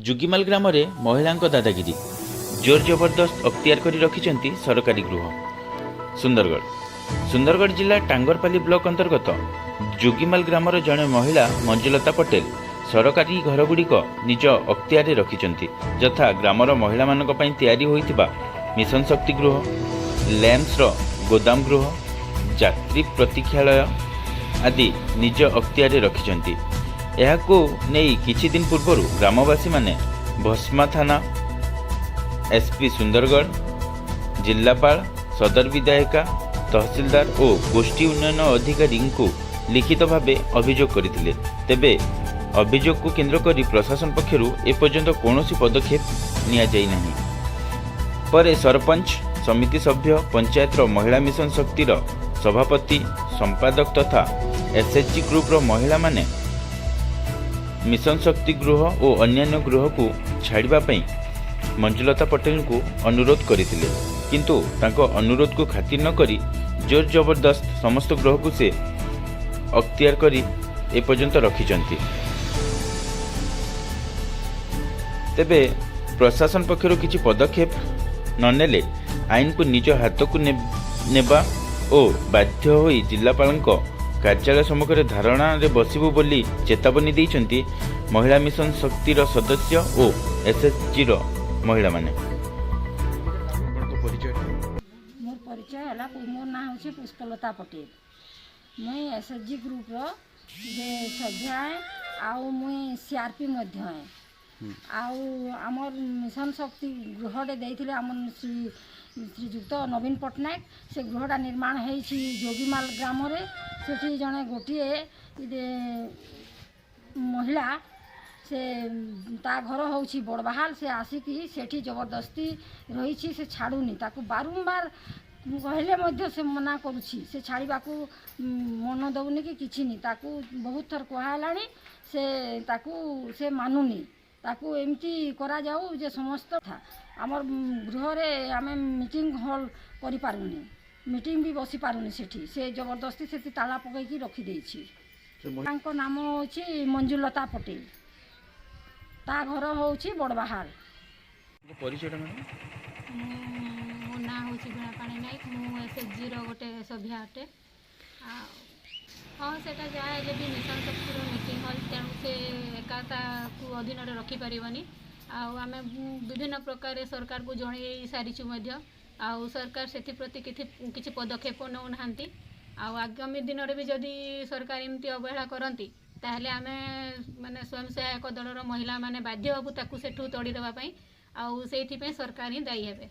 ଯୁଗିମାଲ ଗ୍ରାମରେ ମହିଳାଙ୍କ ଦାଦାଗିରି, ଜୋର ଜବରଦସ୍ତ ଅକ୍ତିଆର କରି ରଖିଛନ୍ତି ସରକାରୀ ଗୃହ। ସୁନ୍ଦରଗଡ଼, ସୁନ୍ଦରଗଡ଼ ଜିଲ୍ଲା ଟାଙ୍ଗରପାଲି ବ୍ଲକ ଅନ୍ତର୍ଗତ ଯୁଗିମାଲ ଗ୍ରାମର ଜଣେ ମହିଳା ମଞ୍ଜୁଲତା ପଟେଲ ସରକାରୀ ଘରଗୁଡ଼ିକ ନିଜ ଅକ୍ତିଆରରେ ରଖିଛନ୍ତି। ଯଥା ଗ୍ରାମର ମହିଳାମାନଙ୍କ ପାଇଁ ତିଆରି ହୋଇଥିବା ମିଶନ ଶକ୍ତି ଗୃହ, ଲ୍ୟାମ୍ପସର ଗୋଦାମ ଗୃହ, ଯାତ୍ରୀ ପ୍ରତୀକ୍ଷାଳୟ ଆଦି ନିଜ ଅକ୍ତିଆରରେ ରଖିଛନ୍ତି। ଏହାକୁ ନେଇ କିଛି ଦିନ ପୂର୍ବରୁ ଗ୍ରାମବାସୀମାନେ ଭସ୍ମା ଥାନା, ଏସ୍ପି ସୁନ୍ଦରଗଡ଼, ଜିଲ୍ଲାପାଳ, ସଦର ବିଧାୟିକା, ତହସିଲଦାର ଓ ଗୋଷ୍ଠୀ ଉନ୍ନୟନ ଅଧିକାରୀଙ୍କୁ ଲିଖିତ ଭାବେ ଅଭିଯୋଗ କରିଥିଲେ। ତେବେ ଅଭିଯୋଗକୁ କେନ୍ଦ୍ର କରି ପ୍ରଶାସନ ପକ୍ଷରୁ ଏପର୍ଯ୍ୟନ୍ତ କୌଣସି ପଦକ୍ଷେପ ନିଆଯାଇ ନାହିଁ। ପରେ ସରପଞ୍ଚ, ସମିତି ସଭ୍ୟ, ପଞ୍ଚାୟତର ମହିଳା ମିଶନ ଶକ୍ତିର ସଭାପତି, ସମ୍ପାଦକ ତଥା ଏସ୍ଏଚ୍ଜି ଗ୍ରୁପର ମହିଳାମାନେ ମିଶନ ଶକ୍ତି ଗୃହ ଓ ଅନ୍ୟାନ୍ୟ ଗୃହକୁ ଛାଡ଼ିବା ପାଇଁ ମଞ୍ଜୁଲତା ପଟେଲଙ୍କୁ ଅନୁରୋଧ କରିଥିଲେ। କିନ୍ତୁ ତାଙ୍କ ଅନୁରୋଧକୁ ଖାତିର ନ କରି ଜୋର ଜବରଦସ୍ତ ସମସ୍ତ ଗୃହକୁ ସେ ଅକ୍ତିଆର କରି ଏପର୍ଯ୍ୟନ୍ତ ରଖିଛନ୍ତି। ତେବେ ପ୍ରଶାସନ ପକ୍ଷରୁ କିଛି ପଦକ୍ଷେପ ନ ନେଲେ ଆଇନକୁ ନିଜ ହାତକୁ ନେବା ଓ ବାଧ୍ୟ ହୋଇ ଜିଲ୍ଲାପାଳଙ୍କ କାର୍ଯ୍ୟାଳୟ ସମ୍ମୁଖରେ ଧାରଣାରେ ବସିବୁ ବୋଲି ଚେତାବନୀ ଦେଇଛନ୍ତି ମହିଳା ମିଶନ ଶକ୍ତିର ସଦସ୍ୟ ଓ ଏସ୍ଏଚ୍ଜିର ମହିଳାମାନେ। ଆପଣଙ୍କ ପରିଚୟ? ମୋର ପରିଚୟ ହେଲା, ମୋ ନାଁ ହେଉଛି ପୁଷ୍ପଲତା ପଟେଲ। ମୁଇଁ ଏସ୍ ଏଚ୍ ଜି ଗ୍ରୁପ୍ର ଯେ ସଭ୍ୟା ଆଏ ଆଉ ମୁଇଁ ସିଆର୍ପି ମଧ୍ୟ ଆଏ। ଆଉ ଆମର୍ ମିଶନ ଶକ୍ତି ଗୃହଟେ ଦେଇଥିଲେ ଆମର ଶ୍ରୀଯୁକ୍ତ ନବୀନ ପଟ୍ଟନାୟକ। ସେ ଗୃହଟା ନିର୍ମାଣ ହେଇଛି ଯୋଗୀମାଲ ଗ୍ରାମରେ। ସେଠି ଜଣେ ଗୋଟିଏ ମହିଳା, ସେ ତା ଘର ହେଉଛି ବଡ଼ବାହାଲ, ସେ ଆସିକି ସେଠି ଜବରଦସ୍ତି ରହିଛି। ସେ ଛାଡ଼ୁନି। ତାକୁ ବାରମ୍ବାର କହିଲେ ମଧ୍ୟ ସେ ମନା କରୁଛି। ସେ ଛାଡ଼ିବାକୁ ମନ ଦେଉନି କି କିଛି ନି। ତାକୁ ବହୁତ ଥର କୁହାହେଲାଣି, ସେ ତାକୁ ସେ ମାନୁନି। ତାକୁ ଏମିତି କରାଯାଉ ଯେ ସମସ୍ତ ଆମର ଗୃହରେ ଆମେ ମିଟିଂ ହଲ୍ କରିପାରୁନି, ମିଟିଂ ବି ବସିପାରୁନି ସେଠି। ସେ ଜବରଦସ୍ତି ସେଠି ତାଲା ପକାଇକି ରଖିଦେଇଛି। ତାଙ୍କ ନାମ ହେଉଛି ମଞ୍ଜୁଲତା ପଟେଲ, ତା ଘର ହେଉଛି ବଡ଼ବାହାଲ। ପରିଚୟଟା ମ୍ୟାଡ଼ାମ୍? ମୁଁ, ମୋ ନାଁ ହେଉଛି ବୀଣାପାଣି ନାୟକ। ମୁଁ ଏସ୍ଏଚ୍ଜିର ଗୋଟେ ସଭ୍ୟା ଅଟେ। ଆଉ ହଁ, ସେଇଟା ଯାହା ହେଲେ ବି ମିଶନ ଶକ୍ତିର ମିଟିଂ ହଲ୍, ତେଣୁ ସେ ଏକା ତାକୁ ଅଧୀନରେ ରଖିପାରିବନି। ଆଉ ଆମେ ବିଭିନ୍ନ ପ୍ରକାର ସରକାରକୁ ଜଣେଇ ସାରିଛୁ ମଧ୍ୟ, ଆଉ ସରକାର ସେଥିପ୍ରତି କିଛି କିଛି ପଦକ୍ଷେପ ନେଉନାହାନ୍ତି। ଆଉ ଆଗାମୀ ଦିନରେ ବି ଯଦି ସରକାର ଏମିତି ଅବହେଳା କରନ୍ତି, ତାହେଲେ ଆମେ ମାନେ ସ୍ୱୟଂ ସହାୟକ ଦଳର ମହିଳାମାନେ ବାଧ୍ୟ ହେବୁ ତାକୁ ସେଠୁ ତଡ଼ି ଦେବା ପାଇଁ। ଆଉ ସେଇଥିପାଇଁ ସରକାର ହିଁ ଦାୟୀ ହେବେ।